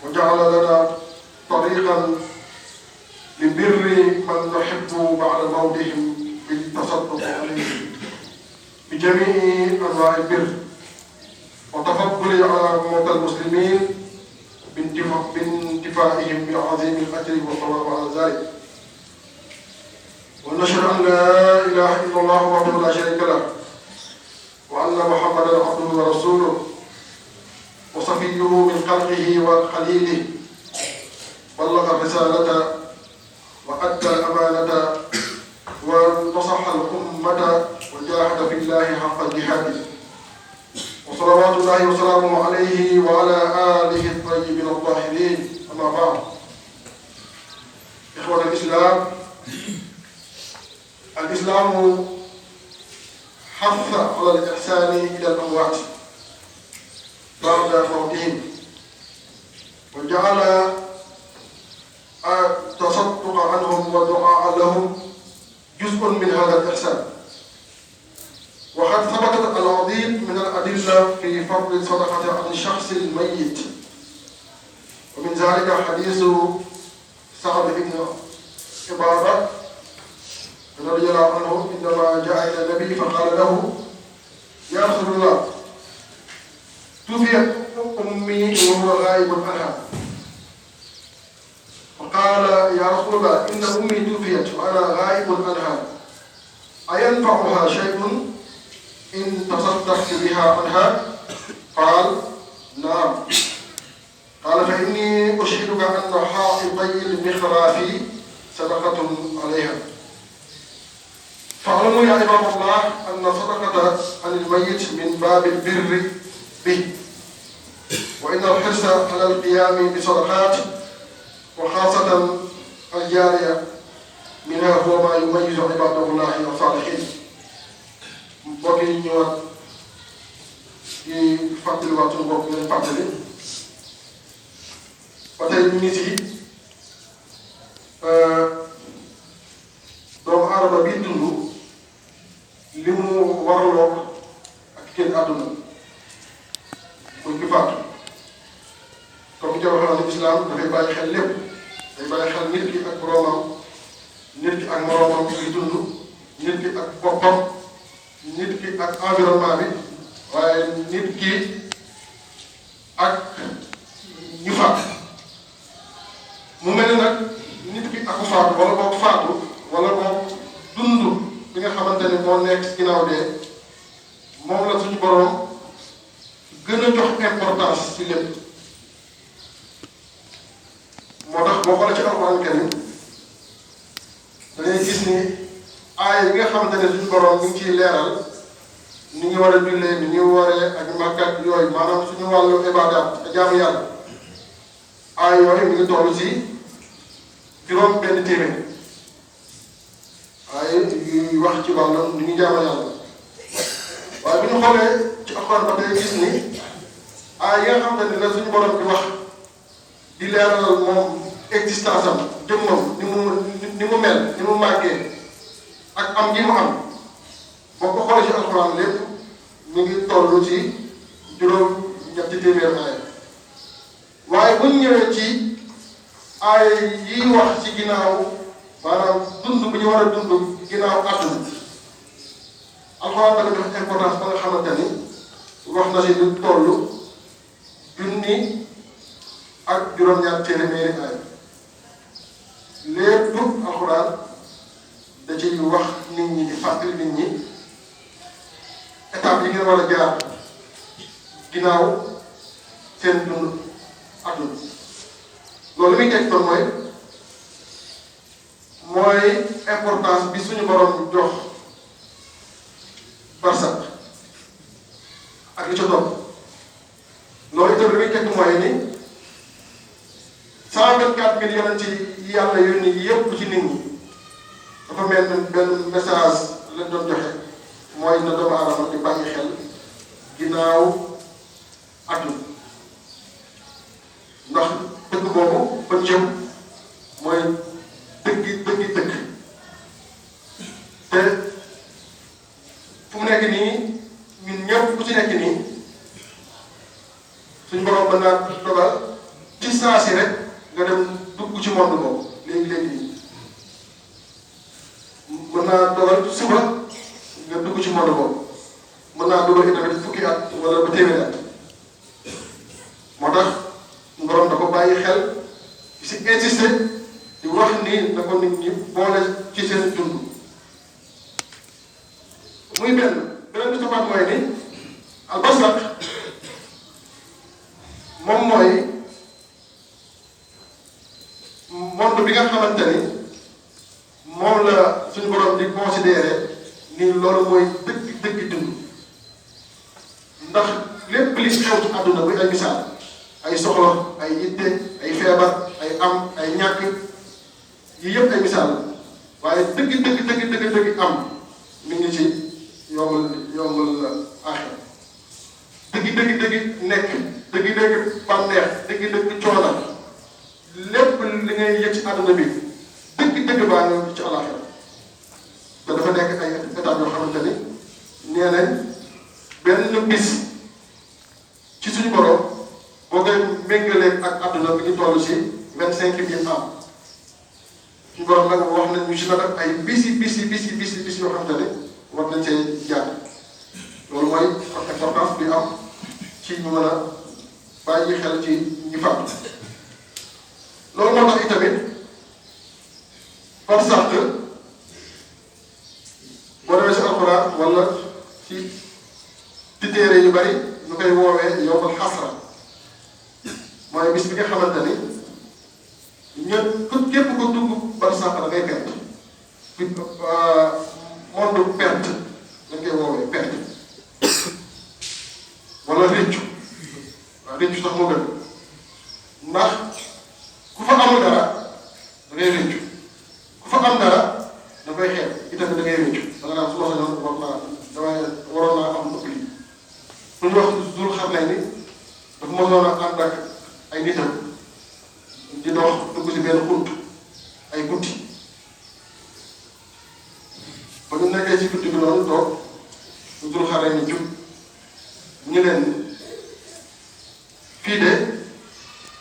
وجعل لنا طريقا لبر من نحب بعد موتهم بالتصدق عليهم بجميع أنواع البر وتفضل على موتى المسلمين بانتفائهم بعظيم الأجر والثواب على ذلك. ونشهد أن لا إله إلا الله وحده لا شريك له وأن محمدا عبده ورسوله وصفيه من خلقه وخليله بلغ الرسالة وأدى الأمانة ونصح الأمة وجاهد في الله حق جهاده وصلوات الله وسلامه عليه وعلى آله الطيبين الطاهرين. أما بعد، إخوة الإسلام حث على الإحسان إلى الأموات بعد موتهم وجعل التصدق عنهم والدعاء لهم جزء من هذا الإحسان. وقد ثبتت العديد من الأدلة في فضل الصدقة عن الشخص الميت، ومن ذلك حديث سعد بن عبادة رضي الله عنه عندما جاء إلى النبي فقال له: يا رسول الله، توفيت أمي وهو غائب عنها. فقال: يا رسول الله، إن أمي توفيت وأنا غائب عنها، أينفعها شيء إن تصدقت بها عنها؟ قال: نعم. قال: فإني أشهدك أن حائطي المخراف صدقة عليها. فاعلموا يا عباد الله أن الصدقة عن الميت من باب البر به، وإن الحرص على القيام بصدقات وخاصة الجارية منها هو ما يميز عباد الله الصالحين. mbokk yi ñëwaat di fàttaliwaat suñu bopp leen fàttali ba tey ñu ngi si doomu aadama bi dund li mu waraloon ak kenn àdduna muy ki faatu. comme ni ko waxee islam dafay bàyyi xel lépp, day bàyyi xel nit ki ak boroomam, nit ki ak moroomam bi dund, nit ki ak boppam, nit ki ak environnement bi, waaye nit ki ak ñu faatu. mu mel ni nag nit ki ak faatu wala boog faatu wala boog dund bi nga xamante ni moo nekk ci ginnaaw dee moom la suñu borom gën a jox importance ci lépp. moo tax boo xoolee ci alxuraan karim da ngay gis ni aaya yi nga xamante ne suñu borom ñu ngi ciy leeral ni ñu war a jullee, ni ñu waree ak màkkat yooyu, maanaam suñu wàllu ibaadaat ak jaamu yàlla. aaya yooyu mi ngi toll ci juróom benn téeméer aaya yuy wax ci wàllu ni ñu jaamu yàlla. waaye bu ñu xoolee ci alxuraan ba tey gis ni aaya yi nga xamante ne la suñu borom di wax di leeral moom existence am, jëmmam ni mu mel, ni mu màggee ak am gi mu am, boo ko xoolee ci alxuraan lépp mi ngi toll ci juróom ñetti téeméer aaya. waaye bu ñu ñëwee ci aaya yi wax ci ginnaaw, maanaam dund bu ñu war a dund ginnaaw àdduna, alxuraan dafa jox importance ba nga xamante ni wax na si lu toll junni ak juróom-ñaar téeméeri aaya. lépp alxuraan da ciy wax nit ñi, di fàttali nit ñi étape yi ngeen war a jaar ginnaaw seen dund àdduna. loolu li muy teg doon mooy importance bi suñu borom jox barsax ak li ca topp. loolu itam li muy teg mooy ni 124 000 yonent yi yàlla yónni yëpp ci nit ñi dafa mel ni benn message lañ doon joxe, mooy na doomu aadama di bàyyi xel ginnaaw àdduna. ndax dëgg boobu ba jëm mooy dëgg te fu mu nekk nii ñun ñëpp ku ci nekk nii suñ borom mën naa dogal ci saa monde boobu léegi mën naa dogal suba nga dugg ci monde boobu mën naa dogal itamit fukki at wala ba téeméeri at moo tax borom da ko bàyyi xel di si insister di wax ni na ko nit ñi boole ci seen dund muy beneen bi tapaat mooy ni albasak moom mooy monde bi nga xamante ni moom la suñu borom di considéré ni loolu mooy dëgg dund ndax lépp li xew ci àdduna bi ay misaal ay soxla ay yitte ay feebar ay am ay ñàkk yi yëpp ay misaal waaye dëgg am mi ngi ci yombal aaxira dëgg nekk dëgg bànneex dëgg coono lépp li ngay yëg ci àdduna bi dëgg baa ngi ci alaaxira te dafa nekk ay étapes yoo xamante ni nee nañ benn bis ci suñu borom boo koy méngaleeg ak àdduna bi ngi toll ci 25 000 ans suñu borom nag wax nañ ñu si nag ay bis yoo xamante ni war nañ cee jaar loolu mooy importance bi am ci ñu mën a bàyyi xel ci ñi faatu loolu moo tax itamit par sàq boo demee si alxuraan wala ci téere yu bari ñu koy woowee yowmal xasra mooy bis bi nga xamante ni ñëpp képp ko dugg par sàq da ngay perte fi monde perte dañ koy woowee perte wala réccu waaw réccu sax moo gën ndax ku fa amul dara da ngay réccu ku fa am dara da koy xeeb itamit da ngay réccu da nga naan su ma sañoon waroon naa am ëpp lii lu ñu wax dul xam ne ni dafa mosoon a ànd ak ay nitam di dox dugg si benn xunt ay guddi ba ñu nekkee ci guddi bi noonu toog lu dul xare ni jub ñu leen fii de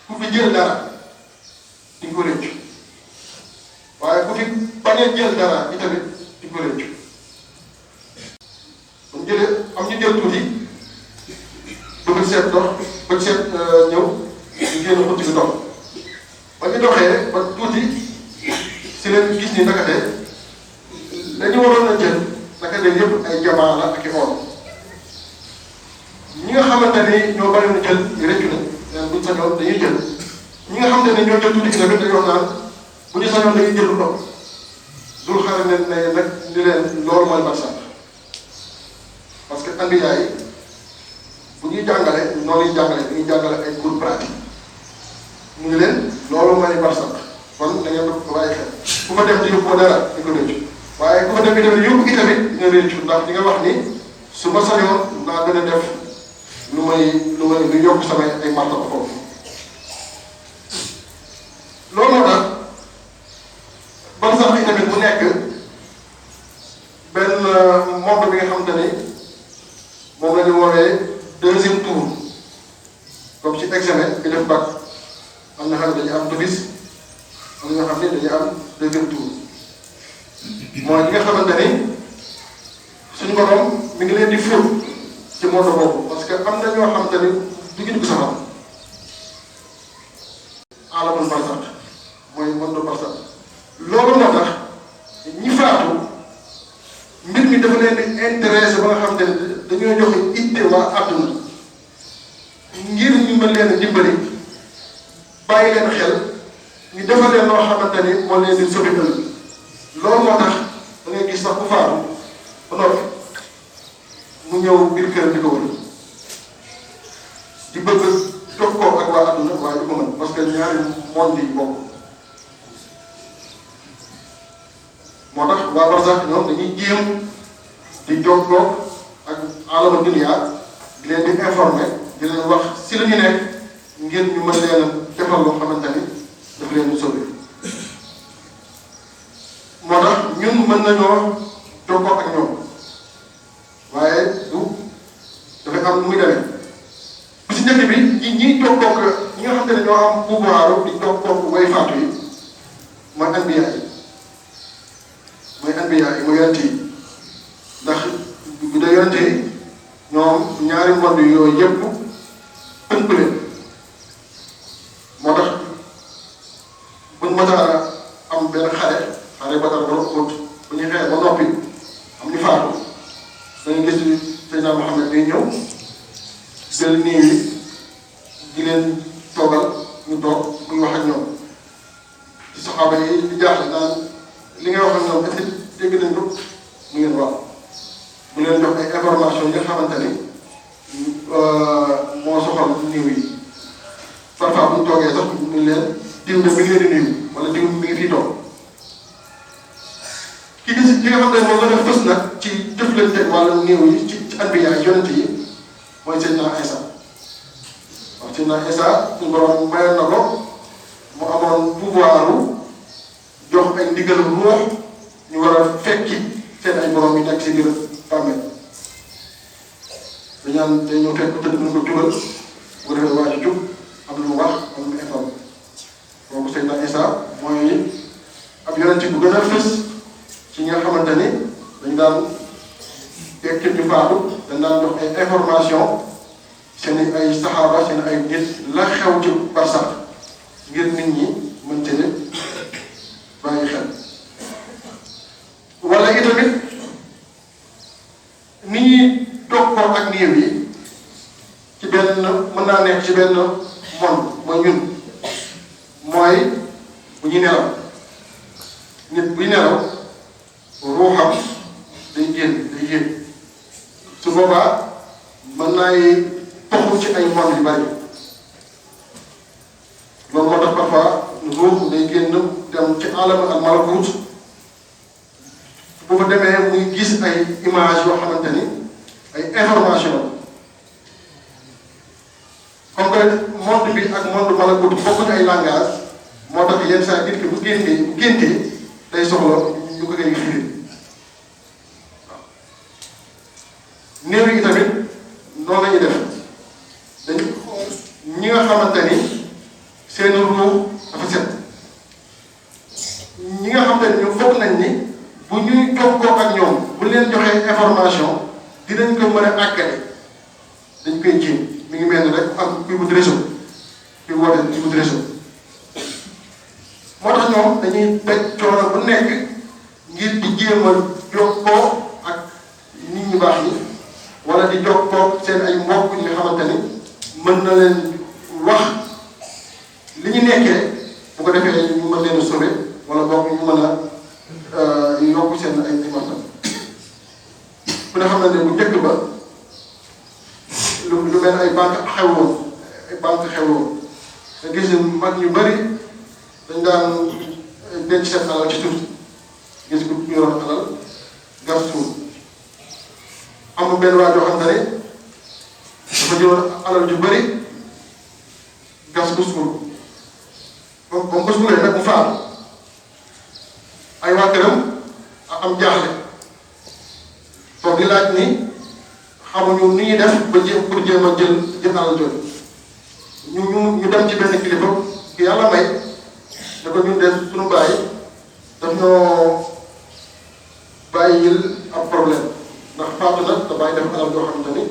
ku fi jël dara di ko rëccu waaye ku fi bañ a jël dara itamit di ko rëccu bu ñu jëlee am ñu jël tuuti bëgg seet dox bëgg seet ñëw ñu génn xutti bi dox ba ñu doxee ba tuuti si leen gis ni naka de la ñu waroon a jël naka de yëpp ay jamaa la ak i or ñi nga xamante ni ñoo bari na jël rëccu na buñ sañoon dañuy jël ñi nga xamante ni ñoo jël tuuti gi tamit dañuy wax naan bu ñu sañoon dañuy jël lu dox dul xare ne nag ni leen loolu mooy barsax parce que anbiyaa yi bu ñuy jàngale noonu ñuy jàngale dañuy jàngale ay cours pratique ñu ngi leen loolu mooy barsax kon da ngeen ko bàyyi xel ku fa def di yóbbu dara di ko rëccu waaye ku fa def itamit yóbbu itamit nga rëccu ndax di nga wax ni su ma sañoon naa gën a def lu may yokk samay ay martaba foofu loolu moo tax barsax itamit bu nekk benn monde bi nga xamante ni moom la ñu woowee deuxième tour comme ci examen bi def bac am na xam ne dañuy am devis am na ñoo xam ne dañuy am deuxième tour mooy li nga xamante ni suñu borom mi ngi leen di fóot ci monde boobu parce que am na ñoo xamante ni du ñu dugg safara alamul barsax mooy monde barsax loolu moo tax ñi faatu mbir mi dafa leen di intéressé ba nga xamante ni dañoo joxe itte waa àdduna ngir ñu mën leen a dimbali bàyyi leen xel ñu defal leen loo xamante ni moo leen di sauver ëllëg loolu moo tax da ngay gis sax bu faatu ba noppi mu ñëw biir kër di ko wër di bëgg jokkoo ak waa àdduna waaye du ko mën parce que ñaari monde yi bokk moo tax waa barsax ñoom dañuy jéem di jokkoo ak alama dunya di leen di informer di leen wax si la ñu nekk ngir ñu mën leen a defal loo xamante ni daf leen di sauver moo tax ñun mën nañoo jokkoo ak ñoom waaye du dafay am nu muy demee bu si njëkk bi ñi jokkoo ak ñi nga xamante ne ñoo am pouvoir di jokkoo ak way faatu yi mooy anbiya yi mooy yonent yi ndax bu dee yonent yi ñoom ñaari monde yooyu yëpp tënk leen moo tax buñ mësaa am benn xare Badar wala Uhud bu ñuy xeex ba noppi am ñu faatu dañuy gis Seydina Muhammad day ñëw jël néew yi di leen toogal ñu toog muy wax ak ñoom ci saxaaba yi di jaaxle naan li ngay wax ak ñoom est-ce que dégg nañ ko mu ngeen wax mu leen jox ay information yi nga xamante ni moo soxal néew yi parfois bu ñu toogee sax ñu leen diw de mi ngi leen di nuyu wala diw mi ngi fii toog ki nga xam ne moo gën a fës nag ci jëflante wàllu néew yi ci anbiya yi yonent yi mooy Seydina Isa waaw Seydina Isa suñu borom mayoon na ko mu amoon pouvoiru jox ay ndigal ruux ñu war a fekki seen ay borom yi nekk si biir bàmmeel dañaan day ñëw fekk tëdd nañ ko jugal bu defee waa ji jug am lu mu wax am lu mu informé boobu Seydina Isa mooy ab yonent bu gën a fës ci ñi nga xamante ni dañ daan fekk ñu faatu dañ daan jox ay information seen ay saxaaba seen ay nit la xew ci barsax ngir nit ñi mën cee bàyyi xel wala itamit ni ñuy jokkoo ak néew yi ci benn mën naa nekk ci benn monde mooy ñun mooy bu ñuy nelaw nit buy nelaw ruuxam day génn day yéeg su boobaa mën naay toxu ci ay monde yu bari loolu moo tax parfois ruux day génn dem ci alam ak malakut bu fa demee muy gis ay image yoo xamante ni ay information comme que monde bi ak monde malakut bokkuñu ay langage moo tax yenn saa nit ki bu géntee day soxla ñu ko koy firi waaw néew yi tamit noonu la ñuy def dañu ñi nga xamante ni seen ruux dafa set ñi nga xamante ni ñu foog nañ ni bu ñuy jokkoo ak ñoom bu leen joxee information dinañ ko mën a àggale dañ koy jéem mi ngi mel ni rek am kuy wut réseau kuy woote di wut réseau moo tax ñoom dañuy daj coono bu nekk ngir di jéem a jokkoo ak nit ñu baax ñi wala di jokkoo seen ay mbokk yi nga xamante ni mën na leen wax li ñu nekkee bu ko defee ñu mën leen a sauver wala boog ñu mën a yokk seen ay imantam ku ne xam ne bu njëkk ba lu mel ay banque xewoon nga gis mag ñu bari dañ daan denc seen alal ci suuf gis ku yoroon alal gas suuf am benn waa joo xam ne dafa jëloon alal ju bari gas ko suul ba mu ko suulee nag mu faatu ay waa këram am jaaxle toog di laaj ni xamuñu ni ñuy def ba pour jéem a jël alal jooju ñu dem ci benn kilifa ki yàlla may ne ko ñun de suñu bàyyi daf ñoo bàyyil ab problème ndax faatu nag da bàyyi def alal joo xamante ni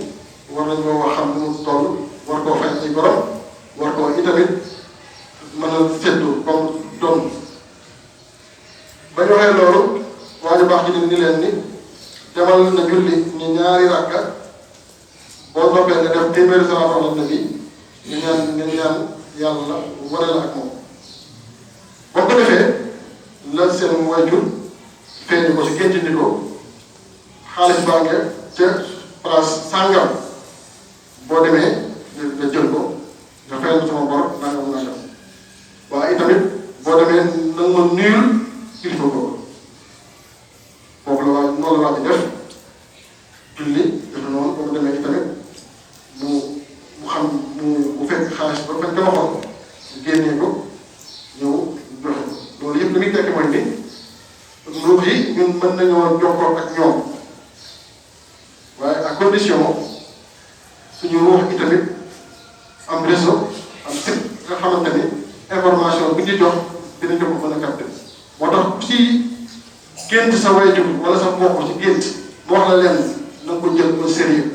war nañoo wax xam nu mu toll war koo fay ay borom war koo itamit mën a séddu comme doon ba ñu waxee loolu waa ju baax ji ni leen ni demal na julli ñu ñaari rakka boo noppee nga def téeméeri salaatu ala nabi ñu ñaan yàlla wane la ak moom boo ko defee la seen waajur feeñu ko si gént ni ko xaalis baa nge ca place sàngam boo demee nga jël ko nga fayal sama bor nangam nangam waaye itamit boo demee na nga ma nuyul kilifa ko boobu la waa noonu la waa ji def julli dafa noonu boo demee itamit mu xam mu fekk xaalis ba fañ ko waxoon génnee ko ñëw joxe ko loolu yëpp li muy tekki mooy ni ruux yi ñun mën nañoo jokkoo ak ñoom waaye à condition suñu ruux gi tamit am réseau am site nga xamante ni information bi ñu jox dinañ ko mën a capté moo tax ku ci gént sa wayjur wala sa mbokk ci gént mu wax la leen na nga ko jël au sérieux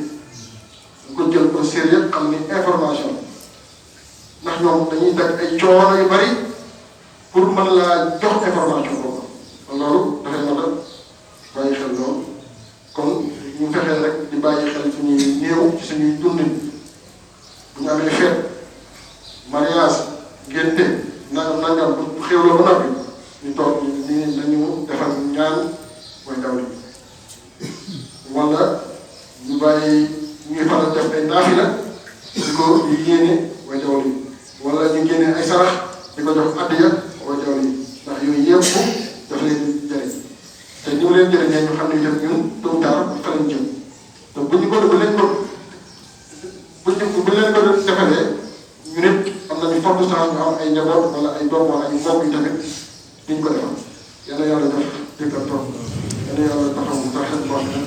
na nga ko jël au sérieux xam ni information ndax ñoom dañuy daj ay coono yu bari pour mën laa jox information boobu loolu dafay mën a bàyyi xel loolu kon ñu fexee rek di bàyyi xel suñuy néew ci suñuy dundin bu ñu amee feet mariage ngénte nangam bu xéwloo ba noppi ñu toog ni nañu defal ñaan mooy daw li wala ñu bàyyi ñuy faral def ay naafila di ko di yéene mooy daw li wala ñu génne ay sarax di ko jox addiya mooy daw li ndax yooyu yëpp daf leen jëriñ te ni mu leen jëriñee ñu xam ne yëpp ñun tôt ou tard fa lañ jëm te bu leen ko defalee ñu nit am nañu forte chance ñu am ay njaboot wala ay doom wala ay mbokk yi tamit duñ ko defal yal na yàlla def dëggal toog yal na yàlla taxaw sax seen bopp xam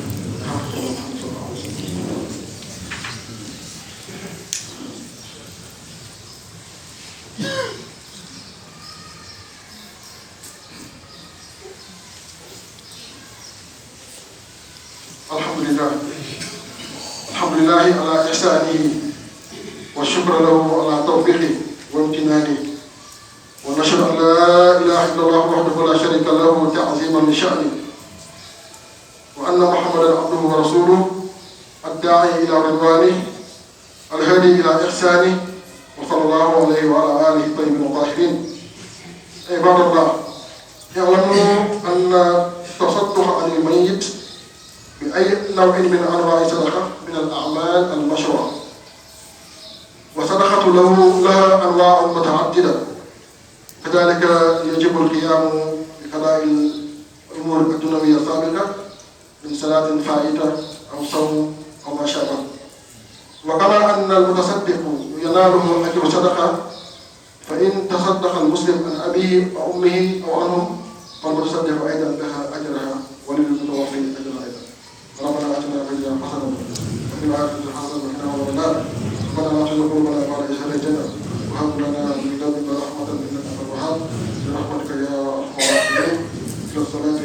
alhamdulillah ala ihsanihi wa shukra lahu ala tawfiqihi wa imtinanihi wa nashhadu an la ilaha illa allah wahdahu la sharika lahu ta'ziman li sha'nihi wa anna muhammadan abduhu wa rasuluhu ad-da'i ila ridwanihi al-hadi ila ihsanihi wa sallallahu alayhi wa ala alihi tayyibin tahirin ibadallah ya'lamu anna tasadduq 'an al-mayyit بأي نوع من أنواع صدقة من الأعمال المشروعة وصدقة لها أنواع متعددة كذلك يجب القيام بقضاء الأمور الدنيوية السابقة من صلاة فائتة أو صوم أو ما شابه وكما أن المتصدق يناله أجر صدقة فإن تصدق المسلم عن أبيه وأمه أو عنهم فالمتصدق أيضا لها أجرها وللمتوفي أجرها أيضا ربنا آتنا في الدنيا حسنة وفي الآخرة حسنة وقنا عذاب النار ربنا لا تزغ قلوبنا بعد إذ هديتنا وهب لنا من لدنك رحمة إنك أنت الوهاب برحمتك يا أرحم الراحمين في الصلاة